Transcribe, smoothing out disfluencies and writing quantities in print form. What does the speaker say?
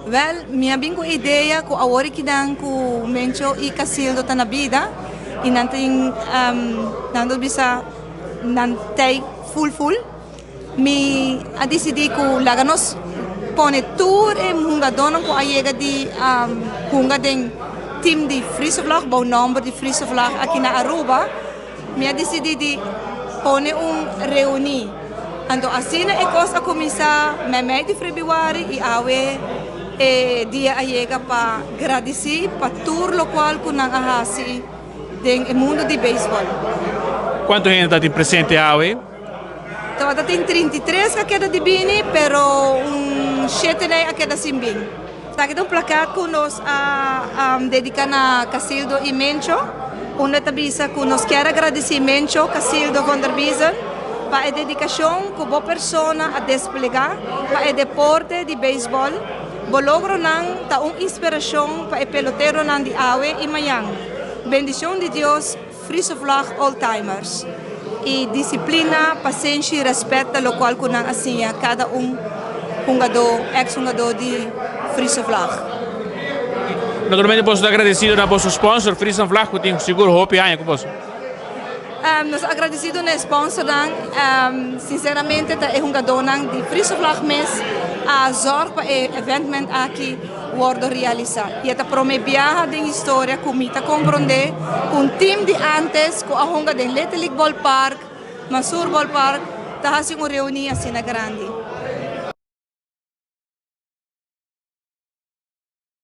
Wel, mi a bin cu idea cu awor kidan cu Mencho y Casildo ta na bida y nan tin nan ta bisa nan tey full full. Mi a dicidi cu laga nos pone tur e hungadornan cu a yega di hunga den team di Friese Vlag, bou nomber di Friese Vlag aki na Aruba. Mi a dicidi di pone un reuni. Anto asina e cos a cuminsa mei di februari y awe e dia a yega pa gradici pa tur locual cu nan a hasi den e mundo di baseball. Cuanto hende ta presente awe? Tabata tin 33 cu a keda di bini, pero un 7 a keda sin bin. Aki un plakaat cu nos a dedica na Casildo y Mencho, unda ta bisa cu nos kier gradici Mencho Casildo van der Biezen pa e dedicacion cu bo persona a desplega pa e deporte di baseball. Bo logronan ta un inspiracion pa e peloteronan di awe y mañan. Bendicion di Dios, Friese Vlag Old Timers. Y disciplina, pasenshi y respet, locual cu nan a siña cada un hungador, ex-hungador di Friese Vlag. Naturalmente, bo ta agradecido na bo sponsor, Friese Vlag, cu tin sigur hopi aña cu bo. Nos ta agradecido na sponsor dan, sinceramente ta e hungadornan di Friese Vlag mes a zorg pa e evento aki wordo realisa. Y ta prome biaha den historia cu mi ta comprende un team di antes cu a hunga den Little League Ballpark, Mansur Ballpark, ta haci un reunion asina grandi.